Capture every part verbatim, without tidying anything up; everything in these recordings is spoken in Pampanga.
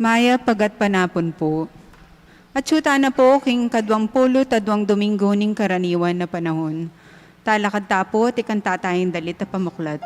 Mayap a gatpanapun pu. Atyu tana pu king kadwang pulu't adwang Dominggu ning karaniwan a panahun. Talakad ta pu at ikanta taya ing dalit a pamuklat.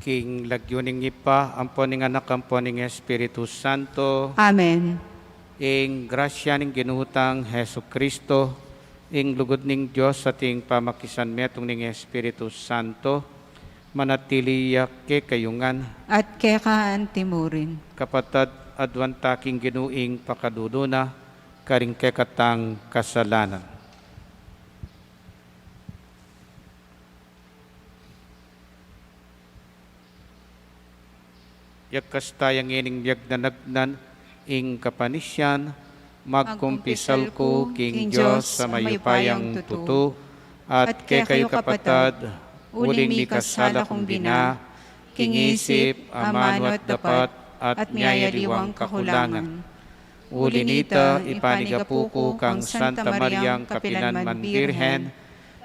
King lagyu ning Ibpa, ampo ning Anak, ampo ning Espiritu Santo. Amen. Ing grasya ning Ginu tang Jesucristo, ing lugud ning Dios, at ing pamakisanmetung ning Espiritu Santo, manatili ya kekayu ngan. At keka antimurin. Kapatad, aduan ta king Ginu ing pakalulu na, karing kekatang kasalanan. Yakas taya ngening miyagnanagnan ing kapanisian, magkumpisal ku king Dios a mayupayang tutu, at kekayu kapatad, uling mikasala kung bina, king isip, amanu at dapat, at miyayaliwang kakulangan. Uli nita, ipanigapu ku kang Santa Mariang kapilan man Birhen,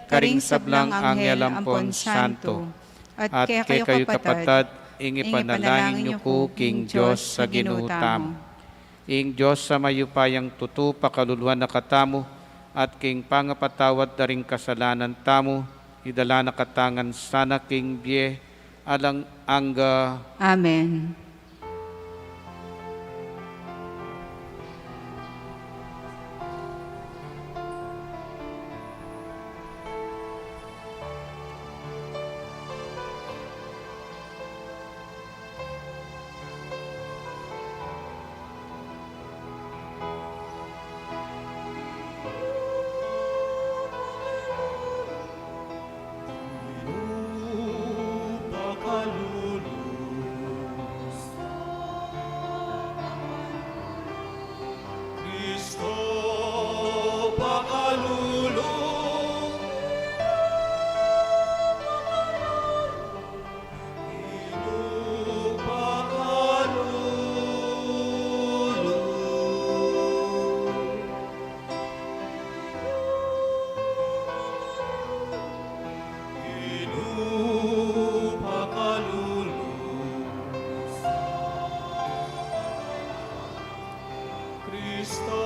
karing sablang anghel ampon santo, at kekayu kapatad, ing ipanalangin yu ku king Dios a Ginu tamu. Ing Dios a mayupayang tutu pakaluluan na katamu, at king pangapatawad da ring kasalanan tamu, idala na katamu ngan sana king bie alang angga. Amen. Kristo pakalulu. Kristo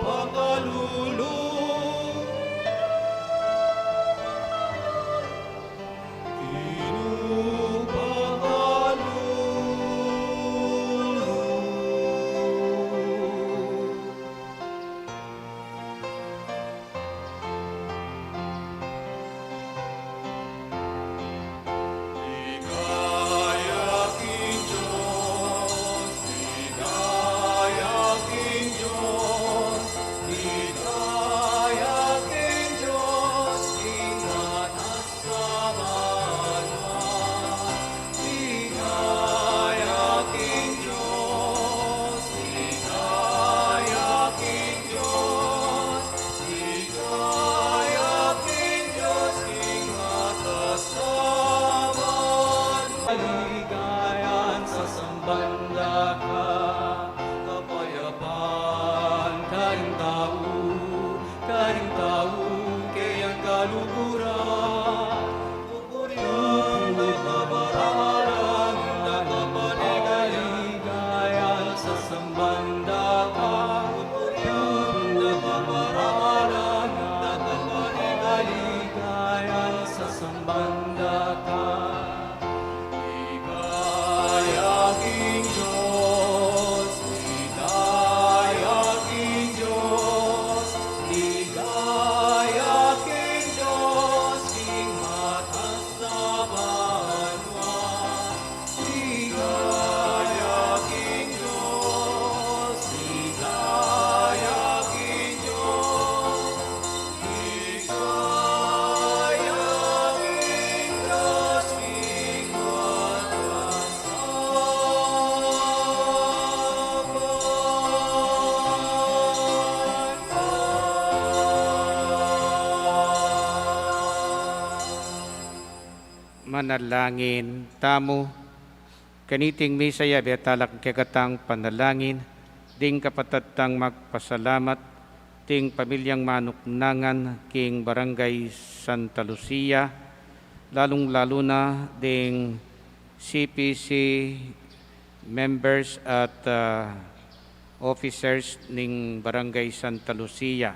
pakalulu. Ligaya king Dios, ligaya king Dios, ligaya king Dios, king atas a banua. Ligaya king Dios, ligaya king Dios, ligaya king Dios, king atas a banua. Kaligayan sasamban da ka, kapayapan karing tau, karing tau keyang kaluguran. Pupurian da ka para alang da ka panigayan, sasamban da ka. Pupurian da ka para alang da ka panigayan, sasamban da ka. Ligaya king Dios, ligaya king Dios, ligaya king Dios, king atas a banua. Ligaya king Dios, ligaya king Dios, ligaya king Dios, king atas a banua. Manalangin tamu. Kaniting misa, yabe tala king kekatang panalangin ding kapatad tang magpasalamat, ding pamilyang manuknangan king Barangay Santa Lucia, lalung-lalu na ding C P C members at, ah, officers ning Barangay Santa Lucia.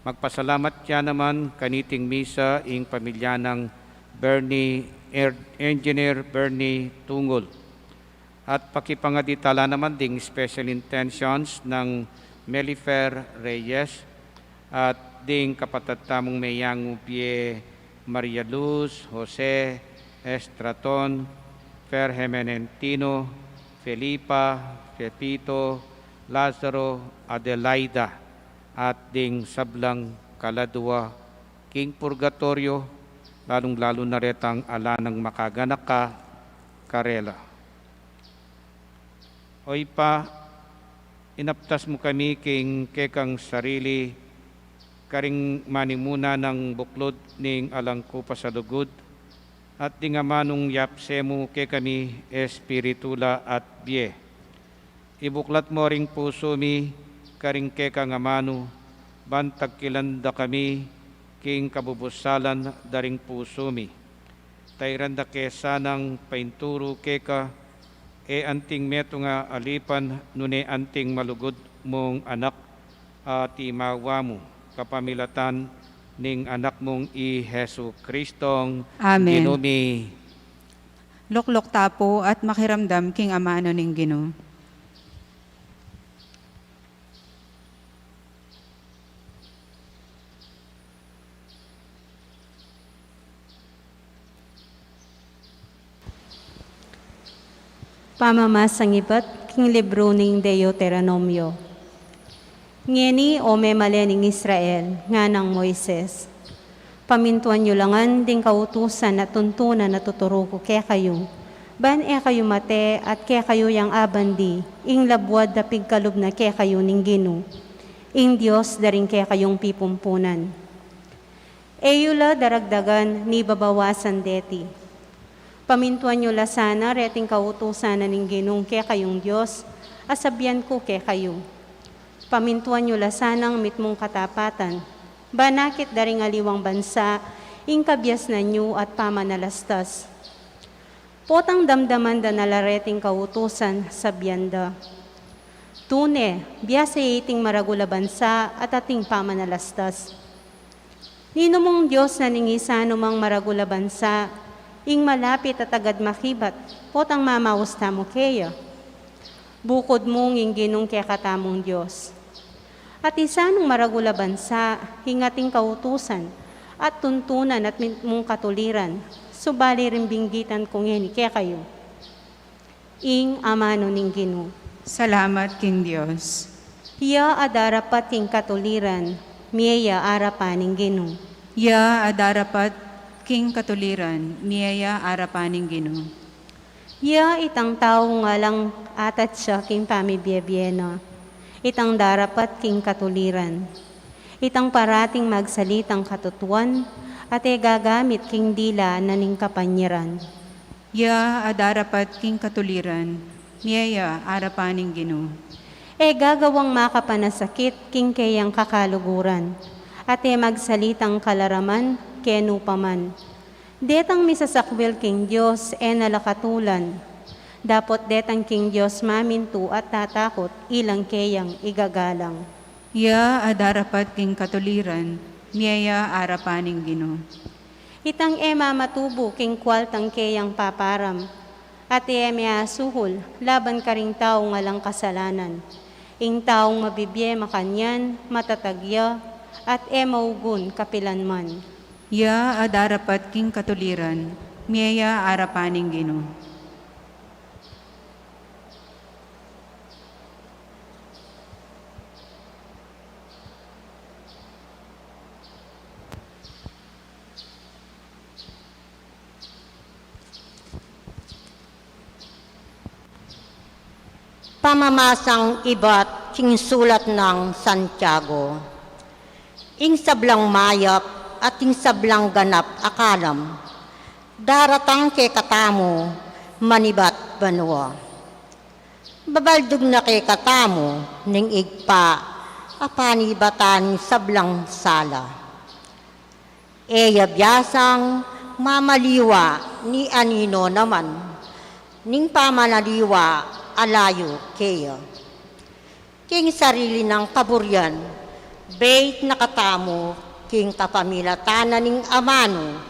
Magpasalamat ya naman kaniting misa ing pamilya nang Bernie, Er-, Engineer Bernie Tungol. At pakipangadi tala naman ding special intentions nang Melifer Reyes at ding kapatad tamung meyangu bie Maria Luz, Jose, Estraton, Fer Hemenentino, Felipa, Pepito, Lazaro, Adelaida, at ding sablang kaladua king purgatoryo, lalung-lalu na retang ala nang makaganaka karela. O Ibpa, inaptas mu kami king kekang sarili, karing manimuna nang buklud ning alang kupa salugud, at ding amanung yapse mu kekami espiritu la at bie. Ibuklat mu ring pusu mi karing kekang amanu, ban tagkilan da kami king kabubusalan da ring pusu mi. Tairan da ke sanang painturu keka, e anting metung a alipan, nune anting malugud mung Anak, a timawa mu, kapamilatan ning Anak mung i Jesu Cristong Amen. Ginu mi. Lukluk ta pu at makiramdam king amanu ning Ginu. Pamamasang ibat king libru ning Deuteronomio. Ngeni, o memalen ning Israel, nganang Moises, pamintuan yu la ngan ding kautusan at tuntunan a tuturu ku kekayu, ban e kayu mate at kekayu yang abandi ing labuad a pigkalub na kekayu ning Ginu, ing Dios da ring kekayung pipumpunan. E yu la daragdagan ni babawasan deti. Pamintuan yu la sana reting kautusan na ning Ginung kekayung Dios a sabian ku kekayu. Pamintuan yu la sanang mitmung katapatan, ban akit da ring aliwang bansa ing kabiasnan yu at pamanalastas. Potang damdaman da na la reting kautusan, sabian da, "Tune, biasa ya iting maragul a bansa at ating pamanalastas. Ninu mung Dios na ning isa nu mang maragul a bansa, ing malapit at agad makibat, potang mamaus tamu keya? Bukud mung ing Ginung kekatamung Dios. At isa nung maragul a bansa, ing ating kautusan at tuntunan at mitmung katuliran, subali ring binggitan ku ngeni kekayu." Ing amanu ning Ginu. Salamat king Dios. Ya a darapat king katuliran, mie ya arapan ning Ginu. Ya a darapat king katuliran, mie ya arapan ning Ginu. Ya itang taung alang atatsa king pamibie-bie na, itang darapat king katuliran, itang parating magsalitang katutuan, at e gagamit king dila na ning kapanyaran. Ya a darapat king katuliran, mie ya arapan ning Ginu. E gagawang makapanasakit king keyang kakaluguran, at e magsalitang kalaraman kenu pa man. Detang misasakwil king Dios e na la katulan. Dapot detang king Dios mamintu at tatakut, ilang keyang igagalang. Ya a darapat king katuliran, mie ya arapan ning Ginu. Itang e mamatubu king kualtang keyang paparam, at e measuhul laban karing taung alang kasalanan. Ing taung mabibie makanyan, matatag ya, at e maugun kapilan man. Ya a darapat king katuliran, mie ya arapan ning Ginu. Pamamasang ibat king sulat nang Santiago. Ing sablang mayap at ing sablang ganap a kalam, daratang kekatamu manibat banua. Babaldug na kekatamu ning Ibpa a panibatan ning sablang sala. E ya biasang mamaliwa ni anino na man ning pamanaliwa a layu keya. King sarili nang kaburian, beit na katamu king kapamilatan na ning amanu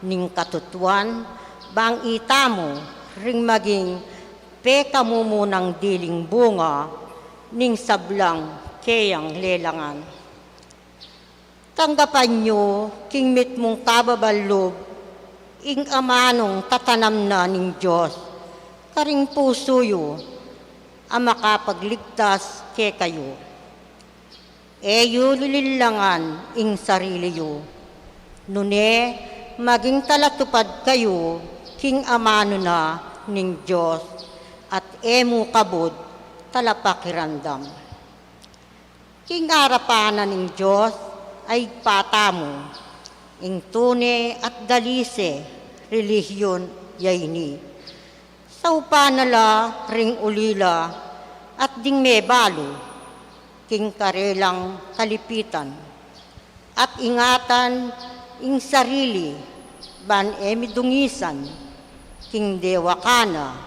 ning katutuan, bang itamu ring maging pekamumunang diling bunga ning sablang keyang lelangan. Tanggapan yu king mitmung kababalub ing amanung tatanam na ning Dios karing pusu yu a makapagligtas kekayu. E yu lilinlangan ing sarili yu, nune maging talatupad kayu king amanu na ning Dios, at e mu kabud talapakiramdam. King arapan na ning Dios a Ibpa tamu, ing tune at dalise relihiyun ya ini. Saupan na la ring ulila At ding mebalu king karelang kalipitan, at ingatan ing sarili ban e midungisan king dewaka na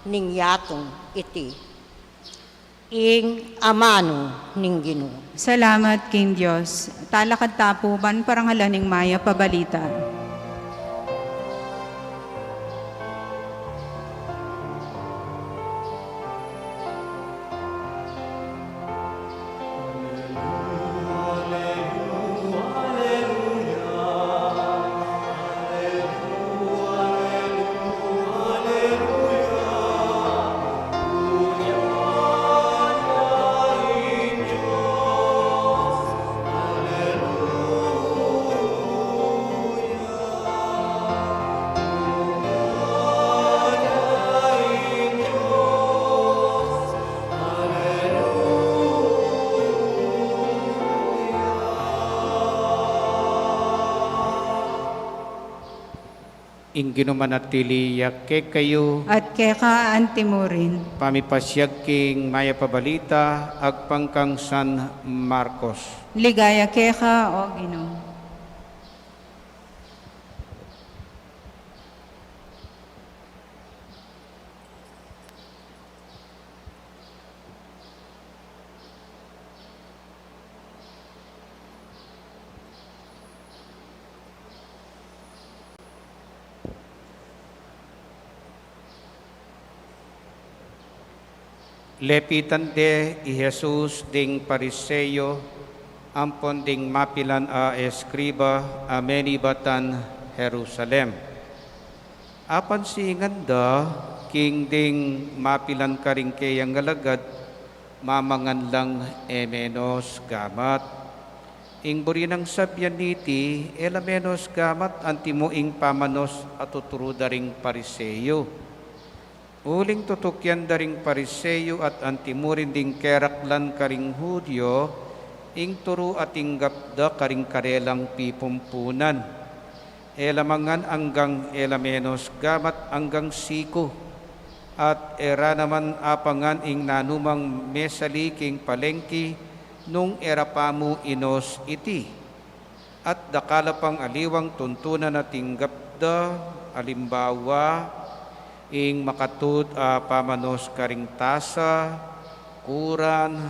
ning yatung iti. Ing amanu ning Ginu. Salamat king Dios. Talakad ta pu ban parangalan ing Mayap a Balita. Ing Ginu manatili ya kekayu. At keka antimurin. Pamipasiag king Mayap a Balita agpang kang San Marcos. Ligaya keka, O Ginu. Lepitan de i Jesus ding Pariseo ampon ding mapilan a eskriba a menibatan Jerusalem. Apansingan da king ding mapilan karing keyang alagad mamangan lang e menos gamat. Ing buri nang sabian niti, e la menos gamat antimo ing pamanos a tuturu da ring Pariseo. Uling tutukian da ring Pariseo at antimurin ding keraklan karing Judio ing turu a tinggap da karing karelang pipumpunan. E la mangan anggang e la menos gamat anggang siku, at e ra naman apangan ing nanumang mesali king palengki nung e ra pa mu inos iti. At dakal a pang aliwang tuntunan a tinggap da, alimbawa, ing makatud a pamanos karing tasa, kuran,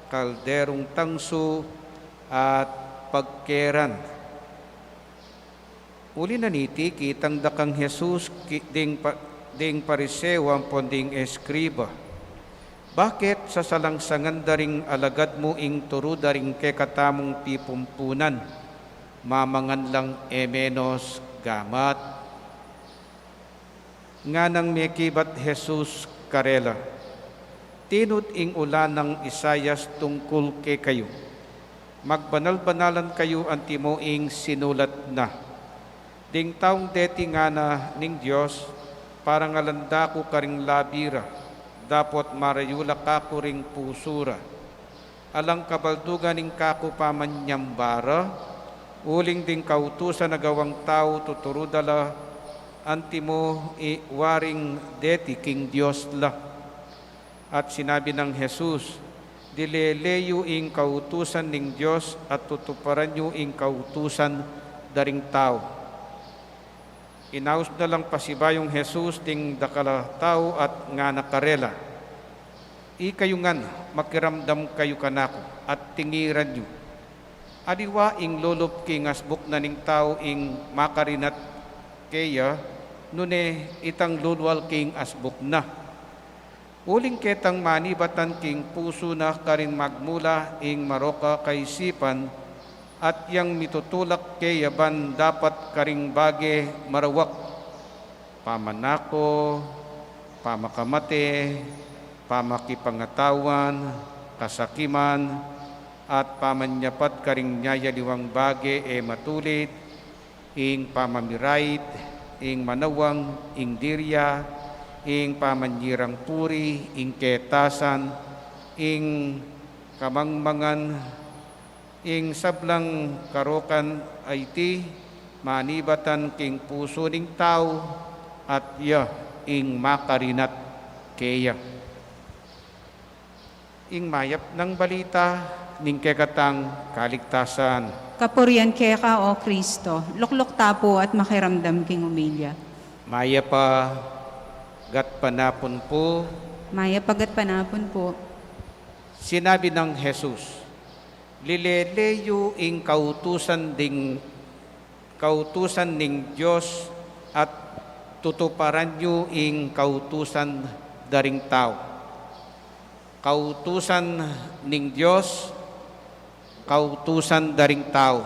kalderung tangsu, at pagkeran. Uli na niti, kitang da kang Jesus ki-, ding pa-, ding Pariseo ampon ding eskriba. Bakit sasalangsangan da ring alagad mu ing turu da ring kekatamung pipumpunan? Mamangan lang e menos gamat. Nganang mekibat Jesus karela, tinud ing ulan nang Isaias tungkul kekayu, "Magbanal-banalan kayu antimo ing sinulat na." Ding taung deti ngana ning Dios, "Parangalan da ku karing labi ra, dapot marayu la kaku ring pusu ra." Alang kabaldugan ing kaku pamanyamba ra, uling ding kautusan a gawang tau tuturu da la antimo i waring deti king Dios la. At sinabi nang Jesus, "Dilele yu ing kautusan ning Dios at tutuparan yu ing kautusan da ring tau." Inaus na lang pasibayung Jesus ding dakal a tau at ngana karela, "Ikayu ngan, makiramdam kayu kanaku, at tingiran yu. Aliwa ing lulup king asbuk na ning tau ing makarinat keya, nune itang lulual king asbuk na. Uling ketang manibatan king pusu na karin magmula ing marok a kaisipan, at yang mitutulak keya ban dapat karing bage marawak: pamanako, pamakamate, pamakipangatawan, kasakiman, at pamanyapat karing nyayaliwang bage e matulid, ing pamamirait, ing manawang, ing dirya, ing pamanyirang puri, ing ketasan, ing kamangmangan, ing sablang karokan a iti manibatan king pusu ning tau, at ya ing makarinat keya." Ing mayap nang balita ning kekatang kaligtasan. Kapurian keka, O Kristo. Lukluk ta pu at makiramdam king omilya. Mayap a gatpanapun pu. Mayap a gatpanapun pu. Sinabi nang Jesus, "Lilele yu ing kautusan ding, kautusan ning Dios at tutuparan yu ing kautusan da ring tau." Kautusan ning Dios, kautusan da ring tau.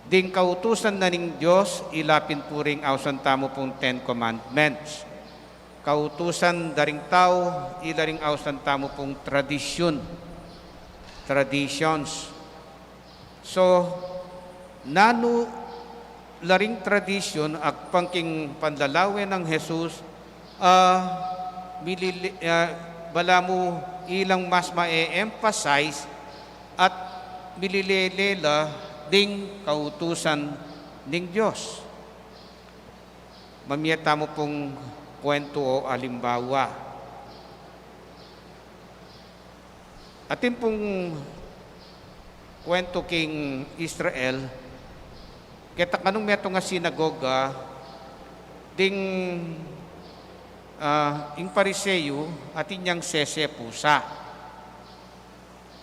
Ding kautusan na ning Dios, ila pin pu ring ausan tamu pung Ten Commandments. Kautusan da ring tau, ila ring ausan tamu pung tradisyun, traditions. So, nanu la ring tradisyun agpang king panlalawe nang Jesus, a, milili-, a, balamu ilang mas ma-emphasize at mililele la ding kautusan ning Dios. Mamie tamu pung kuwentu o alimbawa. Atin pung kuwentu king Israel, keta kanu metung a sinagoga, ding, ah, ing Pariseo, atin yang sese pusa.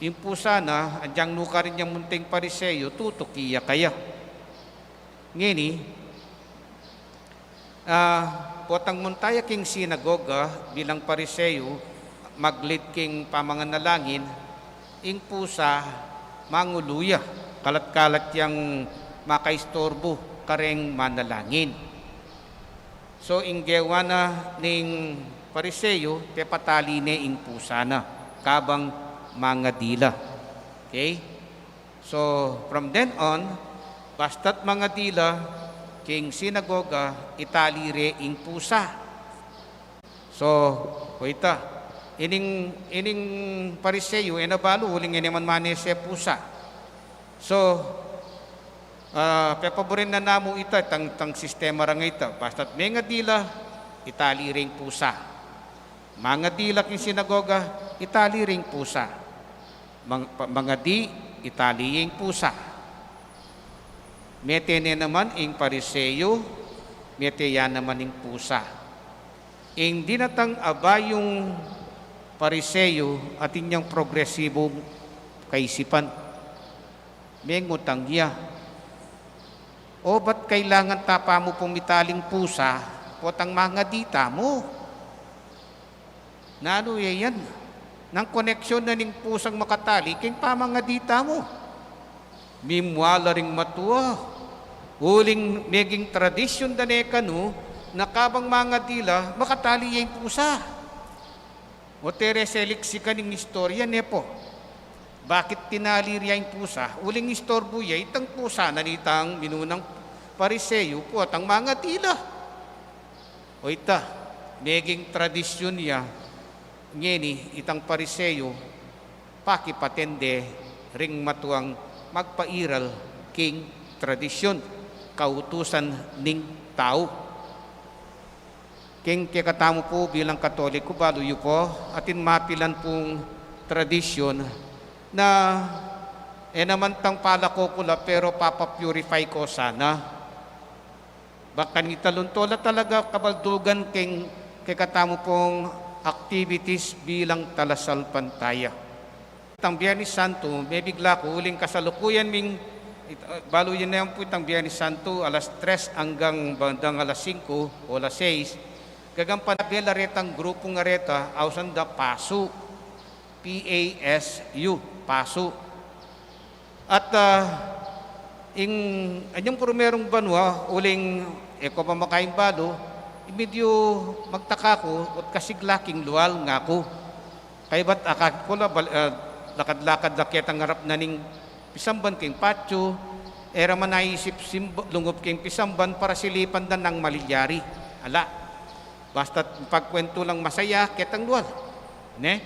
Ing pusa na, agyang nukarin yang munting Pariseo, tutuki ya kaya. Ngeni, ah, potang munta ya king sinagoga bilang Pariseo, mag-lead king pamanganalangin, ing pusa, mangulu ya, kalat-kalat yang makaistorbu kareng manalangin. So, ing gewa na ning Pariseo, pepatali ne ing pusa na, kabang mangadi la. Okay? So, from then on, basta't mangadi la king sinagoga, itali re ing pusa. So, o ita, ining, ining Pariseo, e na balu, uling e ne man manese pusa. So, ah, pepaburen na namu ita, itang, itang sistema rang ita. Basta't mengadi la, itali re ing pusa. Mangadi la king sinagoga, itali re ing pusa. Mang-, pa-, mangadi, itali ye ing pusa. Mete ne naman ing Pariseo, mete ya naman ing pusa. Ing dinatang a bayung Pariseo, atin yang progresibung kaisipan. Mengutang ya, "O, ba't kailangan ta pa mu pung italing pusa, potang mangadi tamu?" Nanu ya yan? Nang koneksyon na ning pusang makatali king pamangadi tamu? Mimua la ring matua. Uling meging tradisyun da ne kanu na kabang mangadi la, makatali ya ing pusa. O, tere, seliksikan ing istorya, ne pu? Bakit tinali re ya ing pusa? Uling istorbu ya itang pusa na nitang minunang Pariseo, potang mangadi la. O ita, meging tradisyun ya ngeni itang Pariseo, pakipatende ring matuang magpairal king tradisyun, kautusan ning tau. King kekatamu pu bilang Katoliko, balu yu pu, atin mapilan pung tradisyun na e naman tang palako ku la, pero papa-purify ko sana. Bang kanita lunto la talaga kabaldugan king kekatamu pung activities bilang talasalpantaya. Itang Biyernes Santo, mebigla ku uling kasalukuyan ming, it-, ah, balu yu ne pu itang Biyernes Santo, alas tres anggang bandang alas singko o alas seis, gagampan na bela retang grupung areta, ausan da PASU, P A S U, PASU. At, ah, ing anyang prumerung banua, uling e ku pa makaimbalu, medyu magtaka ku, ot kasigla king lual nga ku. Kaybat akakit ku la, bal-, ah, lakad-lakad la ketang arap na ning pisamban king patio, e ra man aisip simb-, lungub king pisamban para silipan da nang malilyari. Ala, basta't pagkwentu lang masaya, ketang lual. Ne?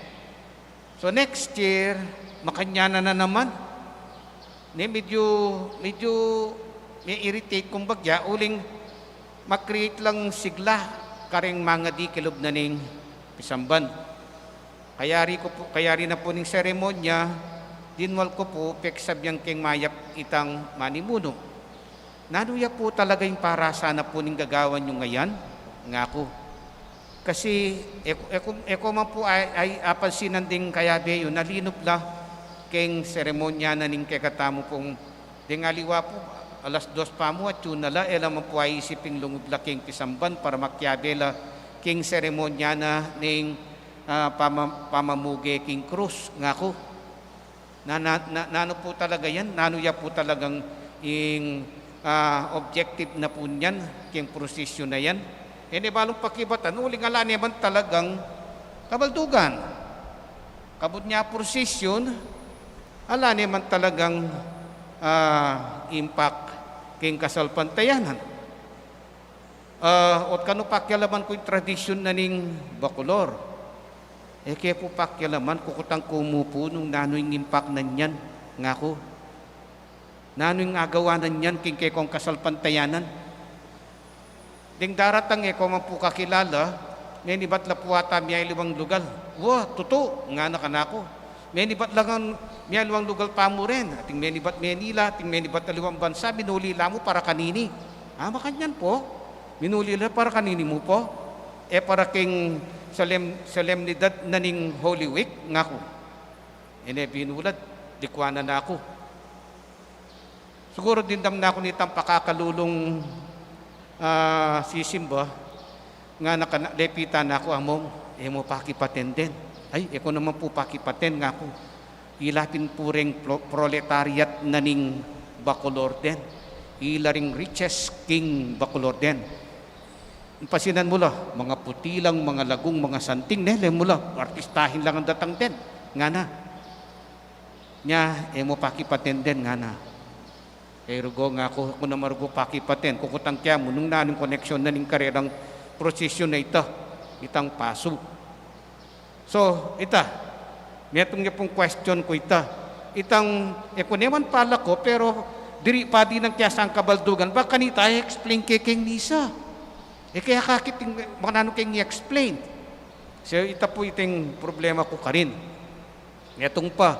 So next year, makanyan na naman. Ne, medyu, medyu me-irritate kung bagya, uling ma-create lang sigla kareng mangadi kilub na ning pisamban. Kayari ku pu, kayari na pu ning seremonya, dinwal ku pu, peksabian keng mayap itang manimunu. Nanu ya pu talaga ing parasa na pu ning gagawan yu ngayan? Ngaku. Kasi e ku, e ku, e ku man pu ay, ay apansinan ding kayabe yu, nalinup la keng seremonya na ning kekatamu pung deng aliwa pu, alas dos pa mu, atyu na la, e la man pu aisip ing lungub la keng pisamban para makiabe la keng seremonya na ning, ah, pama-, pamamuge keng krus, ngaku. Na, na, na, nanu pu talaga yan? Nanu ya pu talagang ing, ah, objective na pu niyan keng prosesyon na yan? E ne balung pakibatan, uling ala ne man talagang kabaldugan. Kabud nya prosesyon, ala ne man talagang, ah, impact keng kasalpantayanan. Ah, ot kanu pakialaman ku ing tradisyon na ning Bacolor? E ke pu pakialaman, kukutang ku mu pu nung nanu ing impact na niyan, ngaku. Nanu ing agawa na niyan keng kekong kasalpantayanan? Deng daratang e ko man pu kakilala, menibat la pu ata mialiwang lugal. Wa, tutu, ngana kanaku. Menibat la ngan mialiwang lugal pa mu rin. Ating menibat Manila, ating menibat aliwang bansa, minuli la mu para kanini? A, makanyan pu. Minuli la para kanini mu pu? E para keng solem-, solemnidad na ning Holy Week? Ngaku. E ne binulad, likwanan na ku. Siguru dimdam na ku nitang pakakalulung, ah, sisimba, ngana kana, lepitan na ku, "Among, e mu pakipaten den?" "Ay, e ku naman pu pakipaten," ngaku. "Ila pin pu reng pro-, proletariat na ning Bacolor den. Ila ring richest king Bacolor den." Pasinan mu la, mangaputi lang, mangalagung, mangasanting, ne, le mu la, artistahin lang ang datang den, ngana. Nya, e mu pakipaten den, ngana. E rugo, ngaku, e ku naman rugo pakipaten. Kukutang ke mu nung nanu ing koneksyon na ning karelang prosesyon na ita, itang pasu. So, ita, metung ya pung question ku ita. Itang, e ku ne man pala ku, pero diri pa dinang kaya sang kabaldugan, baka kanita i-explain ke keng misa. E kaya kakit ing, baka nanu keng i-explain. So, ita pu iting problema ku karin. Metung pa,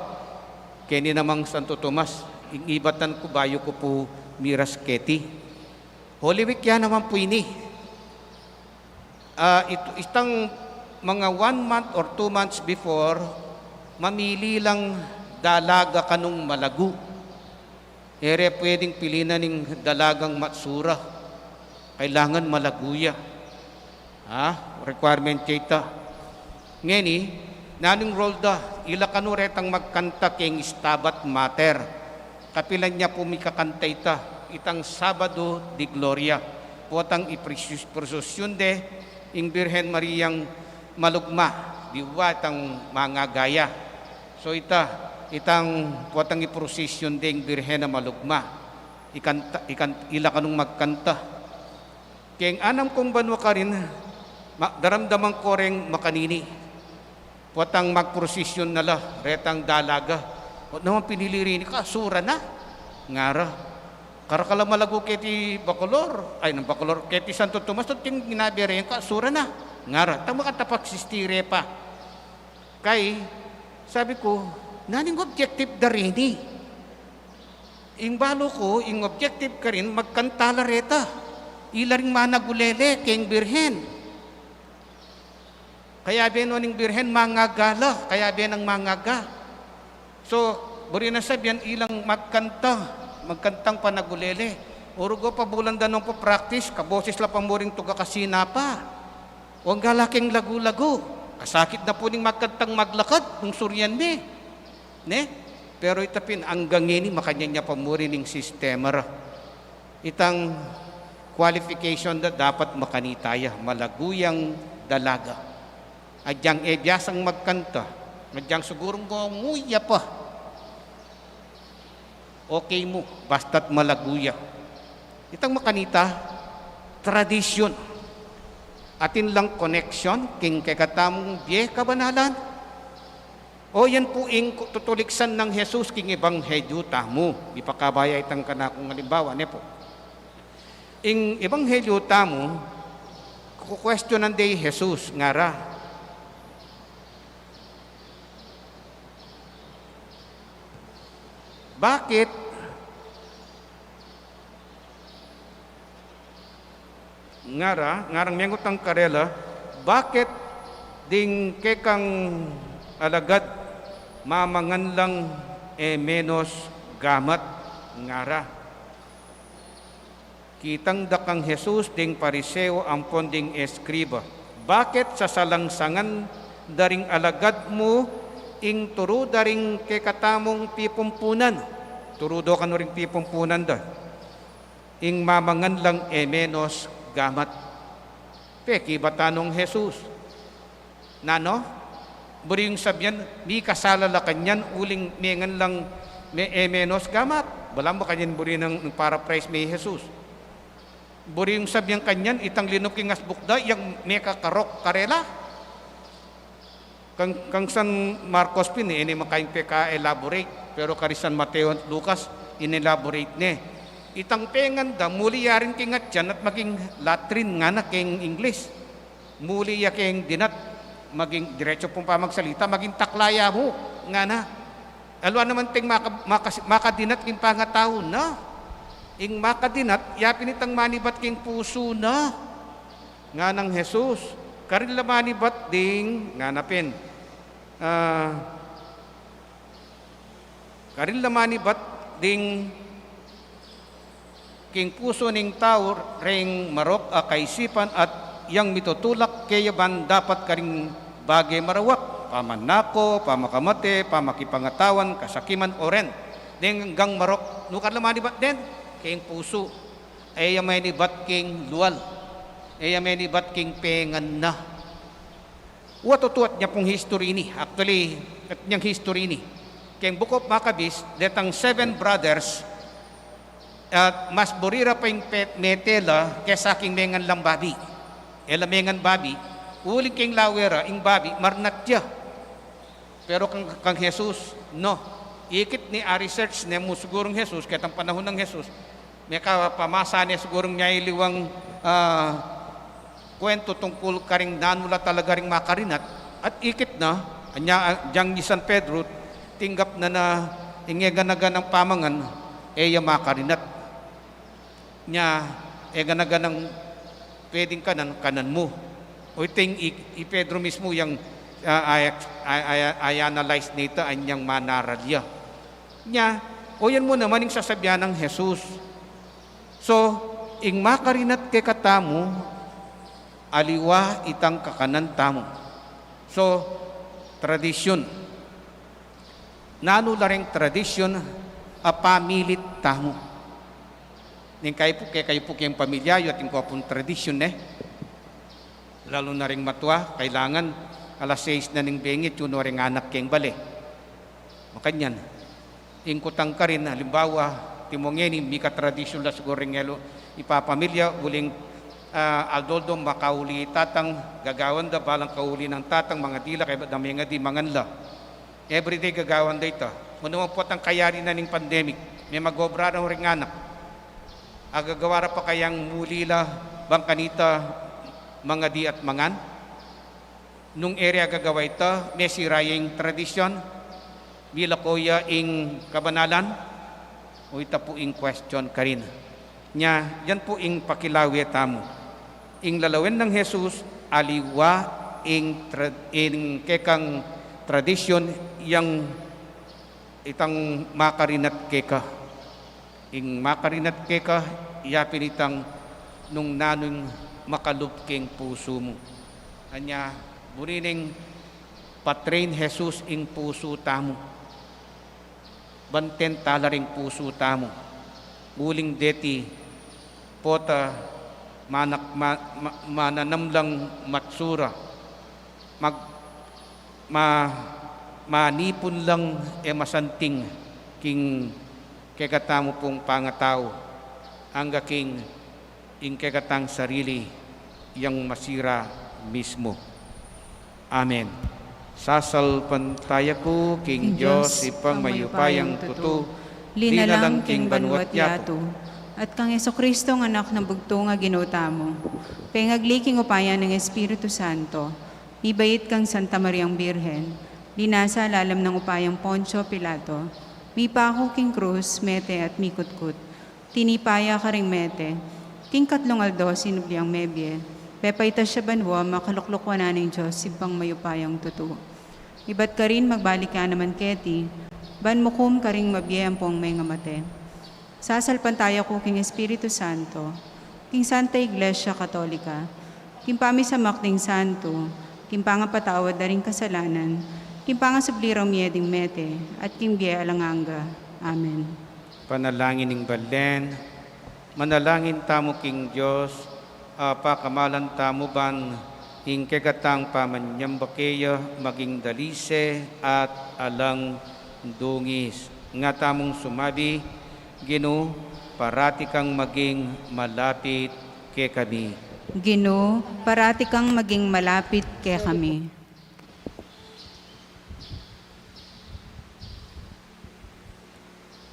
keni namang Santo Tomas, ing ibatan ku bayu ku pu miras keti. Holy Week ya naman pu ini. Ah, it-, itang mga one month or two months before, mamili lang dalaga kanung malagu. E re pwedeng pilinan ing dalagang matsura. Kailangan malagu ya. Ha? Requirement ya ita. Ngeni, nanu ing role da? Ila kanu retang magkanta keng Stabat Mater. Kapilan ya pu mikakanta ita? Itang Sabado de Gloria. Potang iprosesyon de ing Birhen Mariang malugma, biwa itang mangaga ya. So ita, itang potang iprosesyon de ing Birhen a malugma. Ikanta, ikan-, ila kanung magkanta. Keng anam kung banua karin, ma-, daramdaman ko reng makanini. Potang magprosesyon na la retang dalaga. Ot naman pinili rini, kasura na, ngara. Karakal a malagu keti Bacolor, ay, nang Bacolor, keti Santo Tomas, ot ing ginabe re, kasura na, ngara. Tama ka, tapag sistire pa. Kay, sabi ku, nanu ing objective da rini? Ing balu ku, ing objective karin, magkanta la reta. Ila ring managulele keng Birhen. Kayabe no ning Birhen, mangaga la, kayabe nang mangaga. So, buri nang sabian, ilang magkanta, magkantang panagulele. O rugo, pabulan da nong pa-practice, kaboses la pa mu ring tuga kasinapa. O, angga la keng lagu-lagu. Kasakit na pu ning magkantang maglakad, nung surian mi. Ne? Pero ita pin, anggang ngeni, makanyan ya pa mu rin ing sistema ra. Itang qualification da, dapat makanita ya, malagu yang dalaga. Agyang e biasang magkanta, agyang sigurung ngunguya pa. Okay mu, basta't malagu ya. Itang makanita, tradisyon. Atin lang koneksyon king kekatamung bie kabanalan. O, yan pu ing ku-, tutuliksan nang Jesus king ebanghelyo tamu. Ipakabaya itang kanakung alimbawa, ne pu? Ing ebanghelyo tamu, kukwestiyonan de i Jesus, ngara, Bakit? Ngara, ngarang mengutang karela, bakit ding kekang alagad mamangan lang e menos gamat? Ngara. Kitang da kang Jesus ding Pariseo ampon ding eskriba, bakit sasalangsangan da ring alagad mu ing turu da ring kekatamung pipumpunan? Turu do kanu ring pipumpunan da, ing mamangan lang e menos gamat. Pekibatan nong Jesus, nanu? Buri yung sabian, mikasala la kanyan uling mengan lang me, e menos gamat? Balamu kanyan buri nang paraphrase me i Jesus. Buri yung sabian kanyan, itang linub king asbuk da, yang mekakarok karela. Kang, kang San Marcos pin, e ne makaing peka-elaborate, pero kari San Mateo at Lucas, in-elaborate ne. Itang pengan da, muli ya rin king atian at maging latrine, ngana king English. Muli ya king dinat, maging, diretso pung pamagsalita, maging takla ya mu, ngana. Aliwa naman teng maka, maka, makadinat king pangatau na. Ing makadinat, ya pin itang manibat king pusu na. Nganang Jesus, karin la manibat ding, ngana pin. Ah, karin la manibat ding king pusu ning tau ring marok a kaisipan at yang mitutulak keya ban dapat karing bage marawak, pamanako, pamakamate, pamakipangatawan, kasakiman, o ren deng anggang marok. Nu karin la manibat den? King pusu. E ya manibat king lual. E ya manibat king pengan na. Wa tutu at nya pung history ini. Actually, at nyang history ini. Keng Book of Maccabees, detang seven brothers, at mas buri ra pa ing pe, mete la kesa king mengan lang babi. E la mengan babi, uling keng lawe ra, ing babi, marnat ya. Pero kang, kang Jesus, no. Ikit ne, a-research ne mu sigurung Jesus, ketang panahun nang Jesus, mekapamasa ne sigurung miyaliwang, ah, kuwentu tungkul karing nanu la talaga ring makarinat, at ikit na, anya, ah, dyang i San Pedro, tinggap na na ing e gana-ganang pamangan, e ya makarinat. Nya, e gana-ganang pwedeng kanan, kanan mu. O iting i, i Pedro mismu yang, ah, ay, ay, ay, ay-analyze nita anyang manaral ya. Nya, o yan mu naman ing sasabian nang Jesus. So, ing makarinat kekatamu, aliwa itang kakanan tamu. So, tradisyun. Nanu la reng tradisyun a pamilit tamu? Ning kayu pu, kekayu pu keng pamilya yu, atin ko pung tradisyun, ne? Lalu na ring matua, kailangan alas seis na ning bengi, atiu no reng anak keng bale. Makanyan. Ing kutang karin, alimbawa, timu ngeni, mika tradisyun la siguru ring elu ipapamilya, uling, ah, aldo-aldo makauli i tatang, gagawan da, balang kauli nang tatang, mangadi la, kaybat da mengadi, mangan la. Everyday gagawan da ita. Mu naman pu at ang kayari na ning pandemic, me mag-obra na ring anak. Agagawa ra pa kayang muli la bang kanita mangadi at mangan? Nung e ra gagawa ita, mesira ya ing tradisyun, milako ya ing kabanalan, o ita pu ing question karin. Nya, yan pu ing pakilawe tamu. Ing lalawen nang Jesus, aliwa ing tra-, ing kekang tradisyun yang itang makarinat keka. Ing makarinat keka, ya pin itang nung nanu ing makalub king pusu mu. Anya, buri neng pa-train Jesus ing pusu tamu. Banten tala ring pusu tamu. Uling deti pota manak ma, ma, mananam lang matsura. Mag, ma, manipun lang e masanting king kekatamu pung pangatau, angga king ing kekatang sarili yang masira mismu. Amen. Sasalpantaya ku king Dios, Ibpang mayupayang tutu, linalang king banua't yatu, at kang Jesucristo, a Anak nang bugtung a Ginu tamu, pengagli king upaya ning Espiritu Santo, mibait kang Santa Mariang Birhen, linasa lalam nang upayang Poncio Pilato, Mipaku king krus, mete at mikutkut. Tinipa ya karing mete. King katlung aldo, sinubli yang mebie. Pepaitas ya banua, makalukluk wanan ning Dios, Ibpang mayupayang tutu. Ibat karin magbalik ya naman keti, ban mukum karing mabie ampong mengamate. Sasalpantaya ku king Espiritu Santo, king Santa Iglesia Katolika, king pamisamak ding santo, king pangapatawad da ring kasalanan, king pangasubli rang mie ding mete, at king bie alang angga. Amen. Panalangin ning balen. Manalangin tamu king Dios, a pakamalan tamu ban ing kekatang pamanyamba keya maging dalise at alang dungis. Nga tamung sumabi, Ginu, parati kang maging malapit kekami. Ginu, parati kang maging malapit kekami.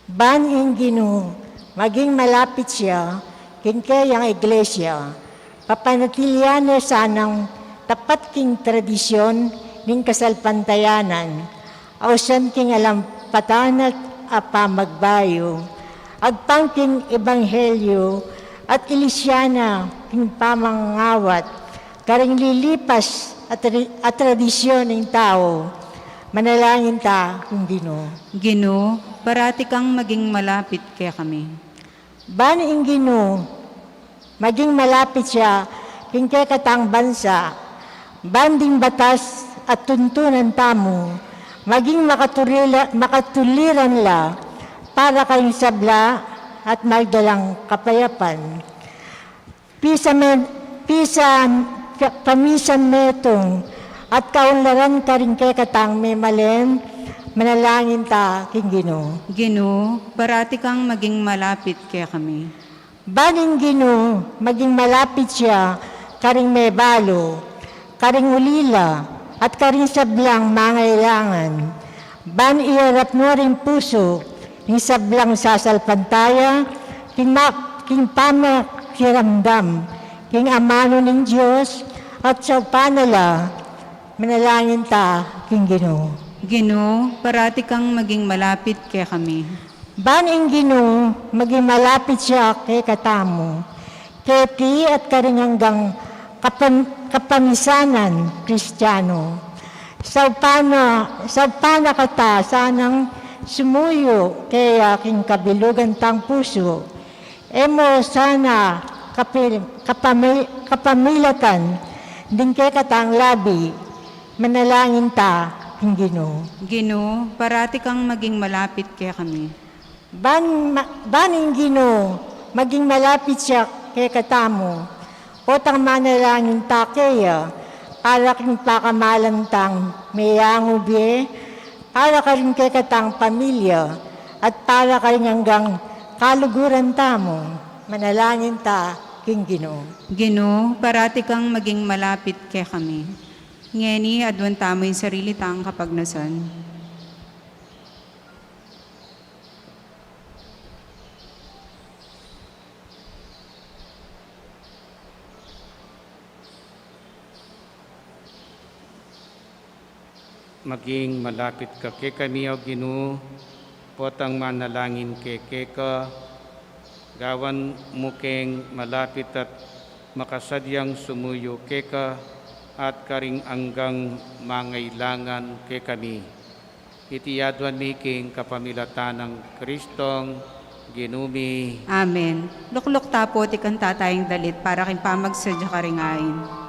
Ban ing Ginu, maging malapit ya king keyang iglesia, papanatilian ne sanang tapat king tradisyon ning kasalpantayanan, ausan king alampatan at a pamagbayu, agpang king ebanghelyu, at ilisya na king pamangawat, karing lilipas a tra-, a tradisyon ning tau. Manalangin ta king Ginu. Ginu, parati kang maging malapit kekami. Ban ing Ginu, maging malapit ya king kekatang bansa, ban ding batas at tuntunan tamu, maging makaturila-, makatuliran la para karing sabla at magdalang kapayapan. Pisan me-, pisan, pa-, pamisan metung at kaunlaran karing kekatang memalen, manalangin ta king Ginu. Ginu, parati kang maging malapit kekami. Ban ing Ginu, maging malapit ya karing mebalu, karing ulila, at karing sablang mangailangan. Ban iyarap mu ring pusu ning sablang sasalpantaya king ma-, king pamakiramdam king amanu ning Dios, at saupan na la. Manalangin ta king Ginu. Ginu, parati kang maging malapit kekami. Ban ing Ginu, maging malapit ya kekatamu, keti at karing anggang kapam-, kapamisanan Kristiano. Saupan na, saupan na kata sanang sumuyu keya king kabilugan tang pusu. E mu sana kapi-, kapami-, kapamilatan ding kekatang labi. Manalangin ta king Ginu. Ginu, parati kang maging malapit kekami. Ban ma-, ban ing Ginu, maging malapit ya kekatamu. Potang manalangin ta keya, para king pakamalan tang meyangu bie, para karing kekatang pamilya, at para karing anggang kaluguran tamu. Manalangin ta king Ginu. Ginu, parati kang maging malapit kekami. Ngeni, aduan tamu ing sarili tang kapagnasan. Maging malapit ka kekami, O Ginu, potang manalangin ke keka, gawan mu keng malapit at makasadyang sumuyu keka at karing anggang mangailangan kekami. Iti aduan mi king kapamilatan nang Kristong Ginu mi. Amen. Lukluk ta pu iti kanta tayang dalit para king pamagsadya karing ain.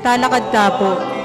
Talakad ta pu.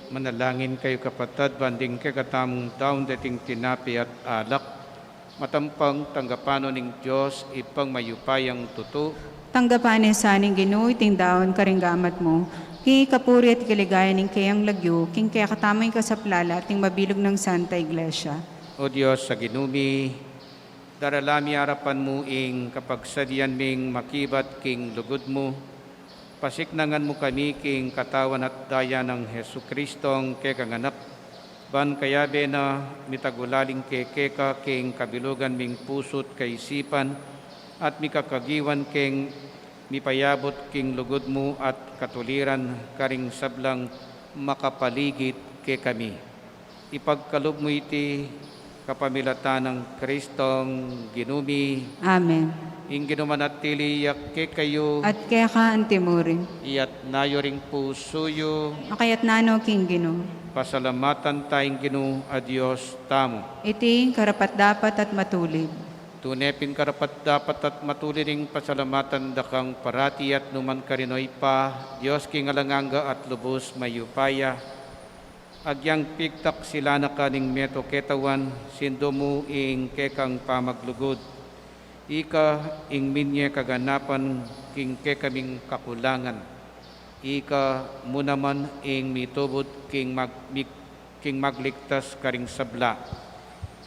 Manalangin kayu, kapatad, ban ding kekatamung daun deting tinape at alak, matampang tanggapan no ning Dios Ibpang mayupayang tutu. Tanggapan na sa ning Ginu iting daun karing gamat mu, king ikapuri at ikaligaya ning keyang lagyu, king kekatamung ikasaplala at ning mabilug nang Santa Iglesia. O Dios a Ginu mi, darala mi arapan mu ing kapagsadian ming makibat king lugud mu, pasiknangan mu kami king katawan at daya nang Jesucristong kekang Anak, ban kayabe na mitagulaling keka king kabilugan ming pusu't kaisipan, at mikakagiwan keng mipayabut king lugud mu at katuliran karing sablang makapaligid kekami. Ipagkalub mu iti kapamilatan nang Kristong Ginu mi. Amen. Ing Ginu manatili ya kekayu. At keka antimurin. Iyatna yu ring pusu yu. Makayatna no king Ginu. Pasalamatan ta ing Ginu a Dios tamu. Iti ing karapat-dapat at matulid. Tune pin karapat-dapat at matulid ing pasalamatan da kang parati at nukarin man, O Ibpa, Dios king alang angga at lubus mayupaya. Agyang pigtaksilan na ka ning meto ketawan, sindu mu ing kekang pamaglugud. Ika ing minye kaganapan king kekaming kakulangan. Ika mu naman ing mitubud king mag-, mig-, king magligtas karing sabla.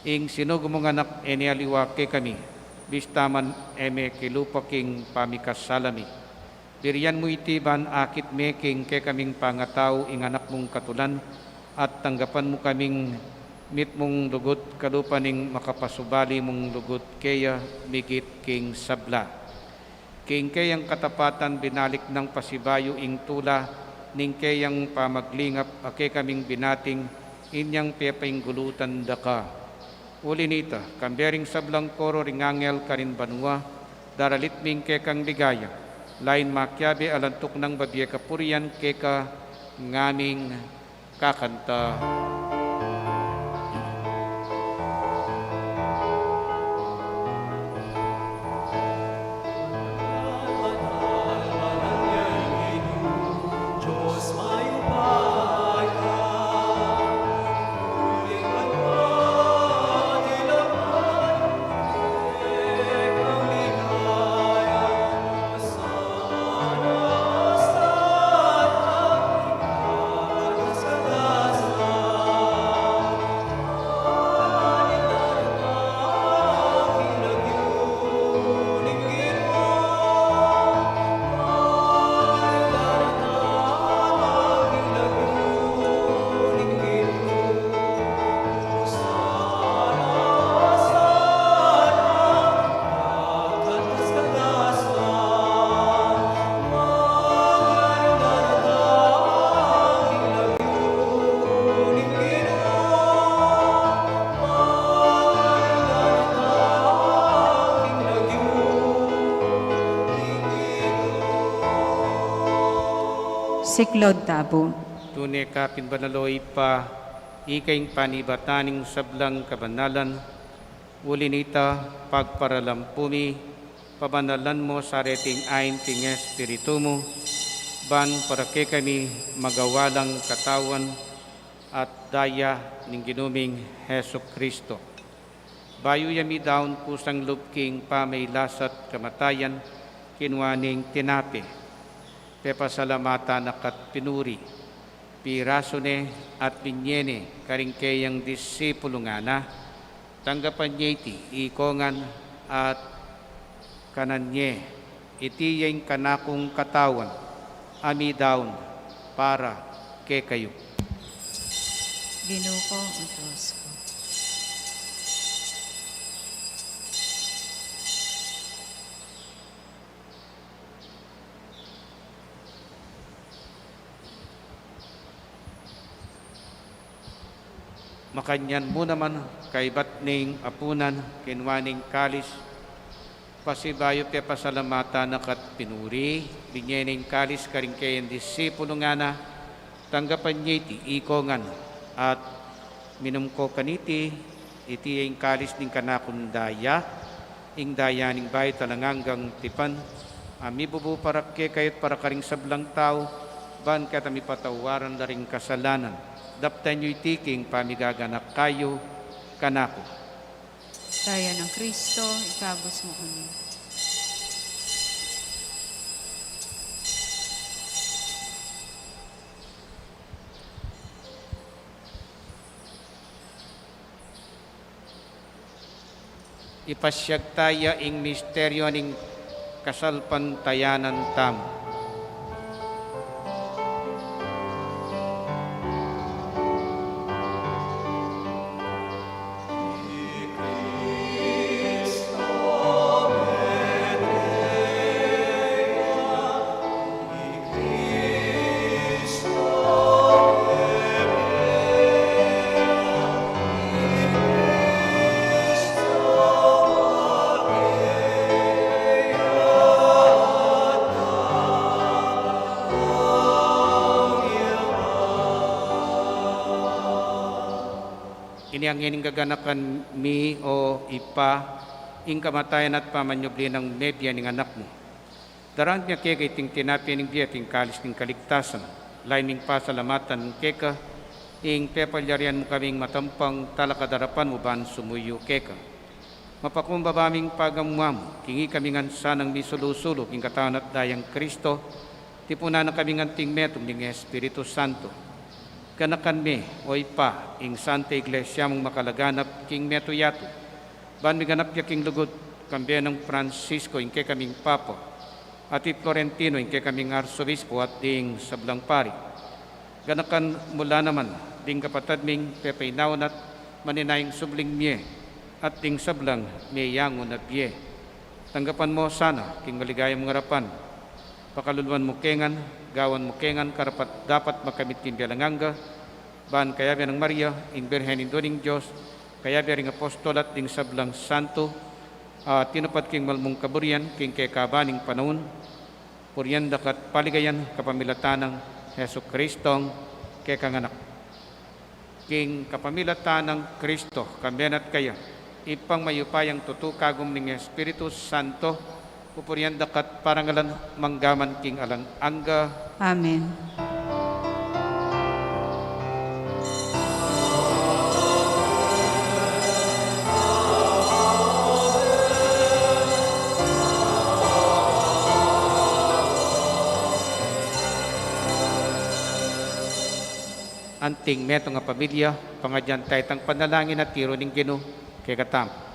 Ing sinugo mung Anak e ne aliwa kekami, bista man e me kilupa king pamikasala mi. Birian mu iti ban akit me king kekaming pangatau ing Anak mung katulan, at tanggapan mu kaming mitmung lugud kalupa ning makapasubali mung lugud keya migit king sabla. King keyang katapatan binalik nang pasibayu ing tula ning keyang pamaglingap a kekaming binating inyang pepainggulutan da ka. Uli nita, kambe ring sablang koro ring angel karin banua, daralit mi ing kekang ligaya, lain makiabe alang tuknang babie kapurian keka ngaming kakanta. Siklaud ta pu. Tune ka pin banal, O Ibpa, ika ing panibatan ning sablang kabanalan. Uli nita, pagparalampu mi, pabanalan mu sa reting ain king Espiritu mu, ban para kekami magawa lang katawan at daya ning Ginu ming Jesucristo. Bayu ya midaun kusang lub king pamailasa't kamatayan, kinua ne ing tinape, pepasalamatan na ka't pinuri, pirasu ne at binye ne karing keyang disipulu, ngana: Tanggapan ye iti, ikong ngan, at Kanan ye, iti ya ing kanakung katawan, a midaun para kekayu. Ginu ku, Dios ku. Makanyan mu naman, kaybat ning apunan, kinua ne ing kalis, pasibayu pepasalamatan na ka't pinuri, binye ne ing kalis karing kayang disipulus, ngana, tanggapan ye iti iko ngan, at minum ko kaniti, iti ya ing kalis ning kanakung daya, ing daya ning bayu at alang anggang tipan, a mibubu para kekayu at para karing sablang tau, ban kanita mipatawaran la ring kasalanan. Daptan yu iti king pamigaganaka kanaku. Daya nang Kristo, ikabus mu kami. Ipasiag taya ing misteryu ning kasalpantayanan tamu. Ini ngeni ing gaganakan mi, o Ibpa, ing kamatayan at pamanyubli nang mebie ning Anak mu. Daraun mi keka iting tinape ning bie at ing kalis ning kaligtasan. Lalu ming pasalamatan keka ing pepalyarian mu kaming matampang talakad arapan mu ban sumuyu keka. Mapakumbaba ming pagamuan mu, king ikami ngan sanang misulu-sulu king katawan at dayang Kristo, tipunan na kaming anting metung ning Espiritu Santo. Ganakan me, o Ibpa, ing Santa Iglesia mung makalaganap king metung yatu, ban miganap ya king lugud, kambe nang Francisco ing kekaming Papa, at i Florentino ing kekaming Arsobispo at ding sablang pari. Ganakan mu la naman ding kapatad ming pepainawan at maninayang subling mie, at ding sablang meyangu na bie. Tanggapan mu sana king maligaya mung arapan. Pakaluluan mu ke ngan, gawan mu ke ngan karapat-dapat makamit king bie alang angga, ban kayabe nang Maria, ing Birhen Indu ning Dios, kayabe ring apostol at ding sablang santo, a tinupad king mal mung kaburian king kekaban ning panaun, purian da ka't paligayan kapamilatan nang Jesucristong kekang Anak. King kapamilatan nang Kristo, kambe na at kaya, Ibpang mayupayang tutu, kagum ning Espiritu Santo, pupurian da ka't parangalan mangga man king alang angga. Amen. Anting metung a pamilya, pangadyan taya itang panalangin a tiru ning Ginu kekatamu.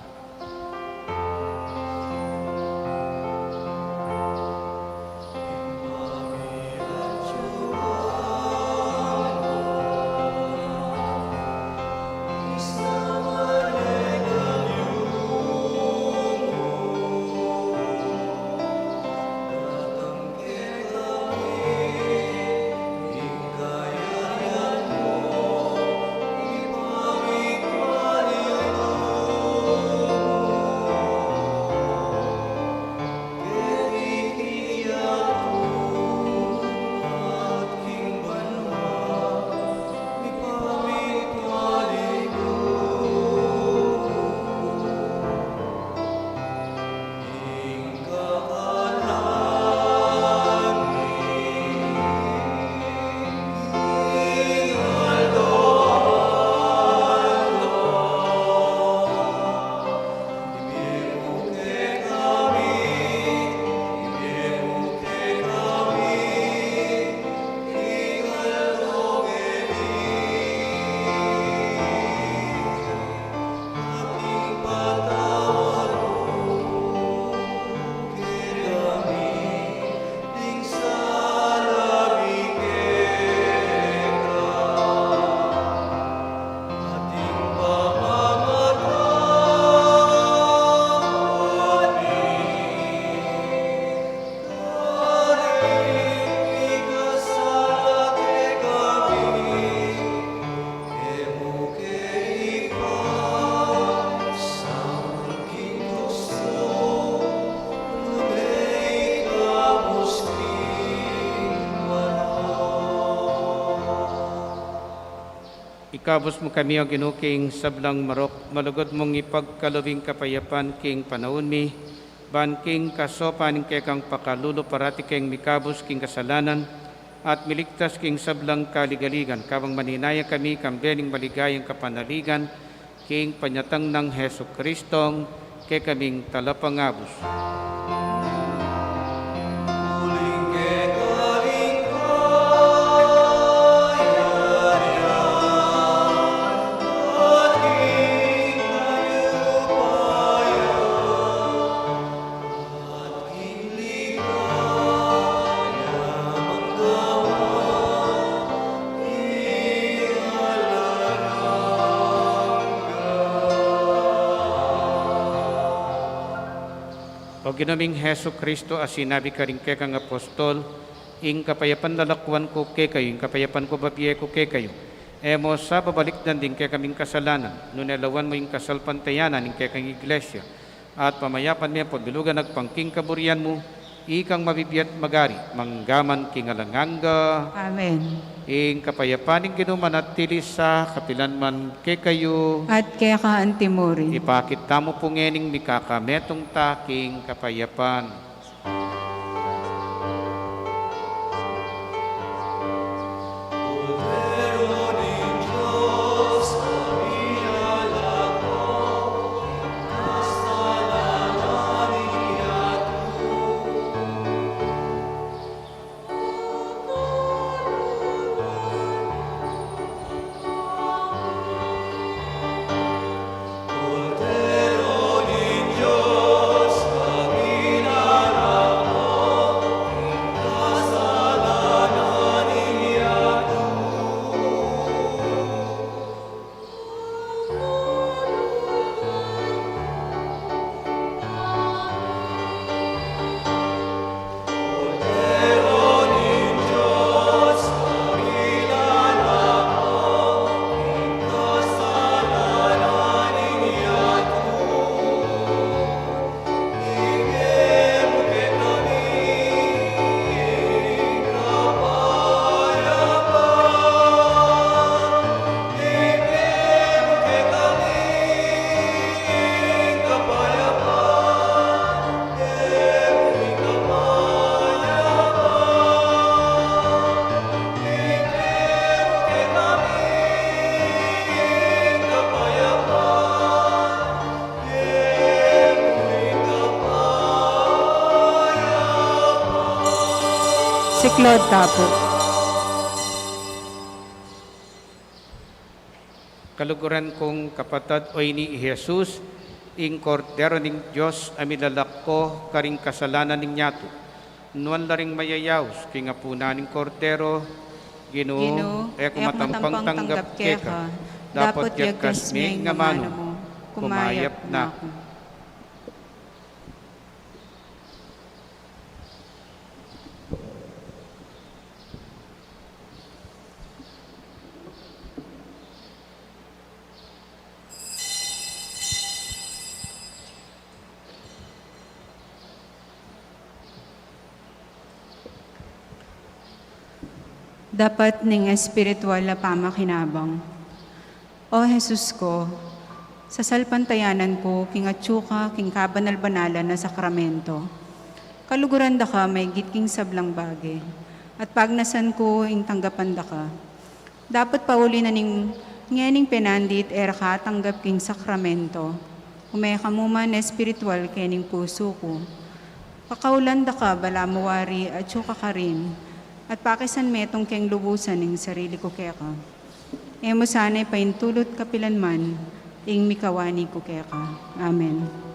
Ikabus mu kami, O Ginu, king sablang marok, malugud mung ipagkalub ing kapayapan king panaun mi, ban king kasopan ning kekang pakalulu parati keng mikabus king kasalanan, at miligtas king sablang kaligaligan, kabang maninaya kami kambe ning maligayang kapanaligan, king panyatang nang Jesucristong kekaming talapangabus. O Ginu ming Jesucristo, a sinabi karing kekang apostol, ing kapayapan lalakwan ku kekayu, ing kapayapan ku bibie ku kekayu. E mu sa babalikdan ding kekaming kasalanan, nune lawan mu ing kasalpantayanan ning kekang Iglesia, at pamayapan me ampon bilugan agpang king kaburian mu, ikang mabibie at magari, mangga man king alang angga. Amen. Ing kapayapan ning Ginu manatili sa kapilan man kekayu. At keka antimurin. Ipakit tamu pu ngening mikakametung ta king kapayapan. Siklaud ta pu. Kaluguran kung kapatad, oyni i Jesus, ing Kordero ning Dios a milalako karing kasalanan ning yatu. Nuan la ring mayayaus king apunan ning Kordero. Ginu, Ginu, e ku matampang tanggap keka, dapot yagkas me ing amanu mu, kumayap na ku. Dapat ning espiritual a pamakinabang. O Jesus ku, sasalpantayanan ku king atyu ka king kabanal-banalan a sakramento. Kaluguran da ka maigit king sablang bage, at pagnasan ku ing tanggapan da ka. Dapot pauli na ning ngening penandit e ra ka atanggap king sakramento, ume ka mu man espiritual kening pusu ku. Pakaulan da ka balamu wari atyu ka karin, at pakisan metung keng lubusan ing sarili ku keka. E mu sana ipaintulut kapilan man ing mikawani ku keka. Amen.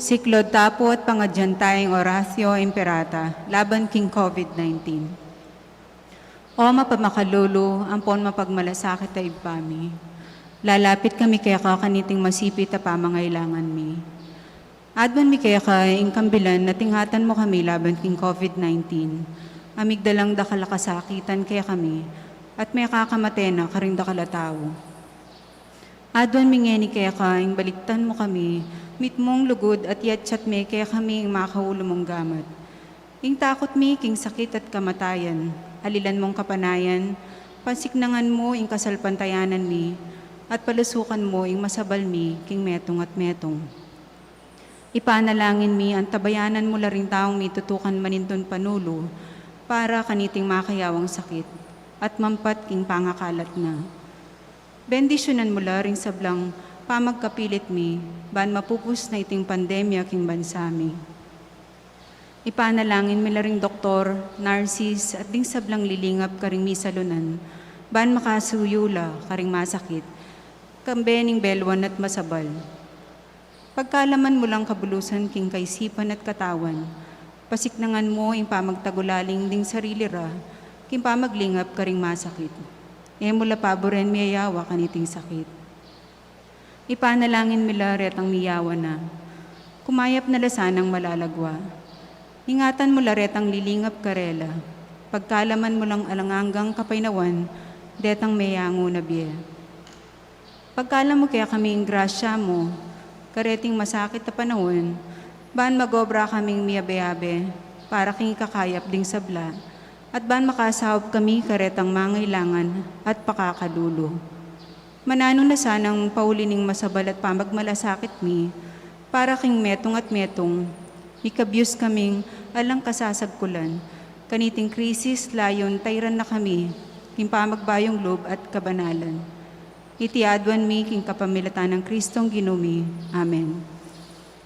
Siklaud ta pu at pangadyan taya ing Oratio Imperata laban king COVID nineteen. O mapamakalulu ampon mapagmalasakit a Ibpa mi, lalapit kami keka kaniting masipit a pamangailangan mi. Aduan mi keka ing kambilan a tinghatan mu kami laban king COVID nineteen, a migdalang dakal a kasakitan kekami, at mekakamate na karing dakal a tau. Aduan mi ngeni keka ing baliktan mu kami mitmung lugud at yatsat me kekami ing makaulu mung gamat. Ing takut mi king sakit at kamatayan, alilan mung kapanayan, pasiknangan mu ing kasalpantayanan mi, at palusukan mu ing masabal mi king metung at metung. Ipanalangin mi, antabayanan mu la ring taung mitutukan manintun panulu para kaniting makayawang sakit, at mampat king pangakalat na. Bendisyunan mu la ring sablang pamagkapilit mi, ban mapupus na iting pandemya king bansa mi. Ipanalangin mi la ring doktor, narsis, at ding sablang lilingap karing misalunan, ban makasuyu la karing masakit, kambe ning belwan at masabal. Pagkalaman mu lang kabulusan king kaisipan at katawan, pasiknangan mu ing pamagtagulaling ding sarili ra, king pamaglingap karing masakit. E mu la paburen miyayawa kaniting sakit. Ipanalangin mi la retang miyawa na. Kumayap na la sanang malalagwa. Ingatan mu la retang lilingap karela. Pagkalaman mu lang alang anggang kapaynawan, detang meyangu na bie. Pagkalam mu kekami ing grasya mu, kareting masakit a panaun, ban magobra kaming miyabe-abe, para king ikakayap ding sabla, at ban makasaup kami karetang mangailangan at pakakalulu. Mananu na sanang pauli ning masabal at pamagmalasakit mi, para king metung at metung, mikabyus kaming alang kasasagkulan, kaniting krisis layun tairan na kami, king pamagbayung lub at kabanalan. Iti aduan mi king kapamilatan nang Kristong Ginu mi. Amen.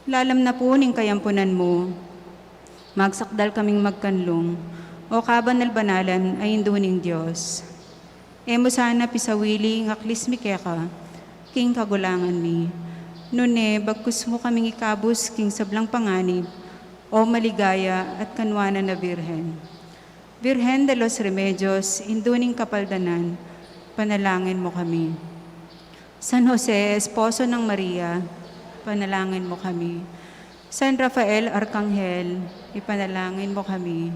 Lalam na pu ning kayampunan mu, magsakdal kaming magkanlung, O kabanal-banalan a Indu ning Dios. E mu sana pisawili ing aklis mi keka, king kagulangan mi. Nune, bagkus mu kaming ikabus king sablang panganib, O maligaya at kanwanan a Birhen. Virgen de los Remedios, Indu ning Kapaldanan, panalangin mu kami. San Jose, esposo nang Maria, panalangin mu kami. San Rafael Arkanghel, ipanalangin mu kami.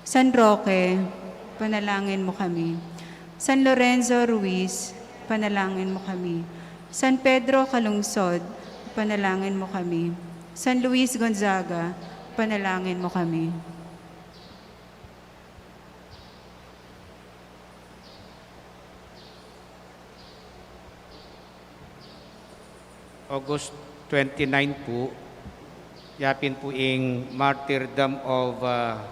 San Roque, panalangin mu kami. San Lorenzo Ruiz, panalangin mu kami. San Pedro Calungsod, panalangin mu kami. San Luis Gonzaga, panalangin mu kami. August twenty-nine pu, yapin pu ing martyrdom of, ah,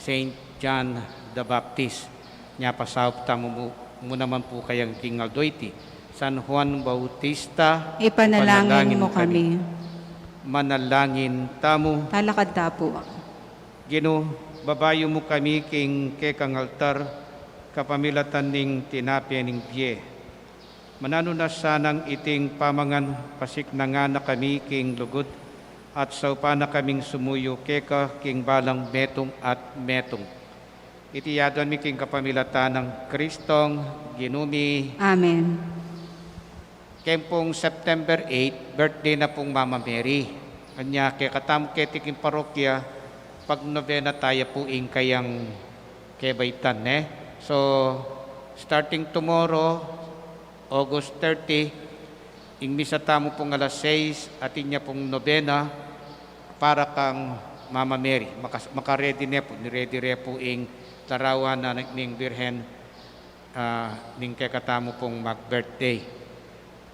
Saint John the Baptist. Nya pasaup tamu mu, mu naman pu kayang king aldo iti. San Juan Bautista, ipanalangin mu kami. Manalangin tamu. Talakad ta pu. Ginu, babayu mu kami king kekang altar, kapamilatan ning tinape ning bie. Mananu na sanang iting pamangan pasiknangan na kami king lugud, at saupan na kaming sumuyu keka king balang metung at metung. Iti aduan mi king kapamilatan nang Kristong Ginu mi. Amen. Keng pung September eight, birthday na pung Mama Mary. Anya, kekatamu keti king parokya, pag-novena taya pu ing kayang kebaitan, ne? So, starting tomorrow, August thirty, ing misa tamu pung alas sais, atin ya pung novena para kang Mama Mary. Makas-, maka-ready ne pu, ni-ready re pu ing larawan na ning Birhen, ah, ning kekatamu pung mag-birthday.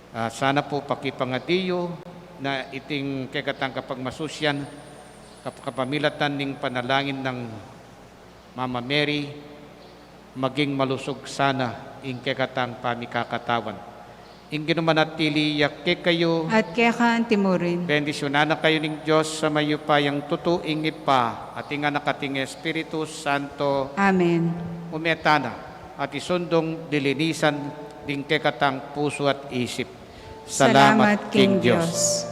Ah, sana pu pakipangadi yu na iting kekatang kapagmasusian, kap-, kapamilatan ning panalangin nang Mama Mary, maging malusug sana ing kekatang pamikakatawan. Ing Ginu manatili ya kekayu. At keka anti mu rin. Bendisyunan na kayu ning Dios a mayupayang tutu, ing Ibpa, at ing Anak, at ing Espiritu Santo. Amen. Ume tana, at isundung lilinisan ding kekatang pusu at isip. Salamat king Dios.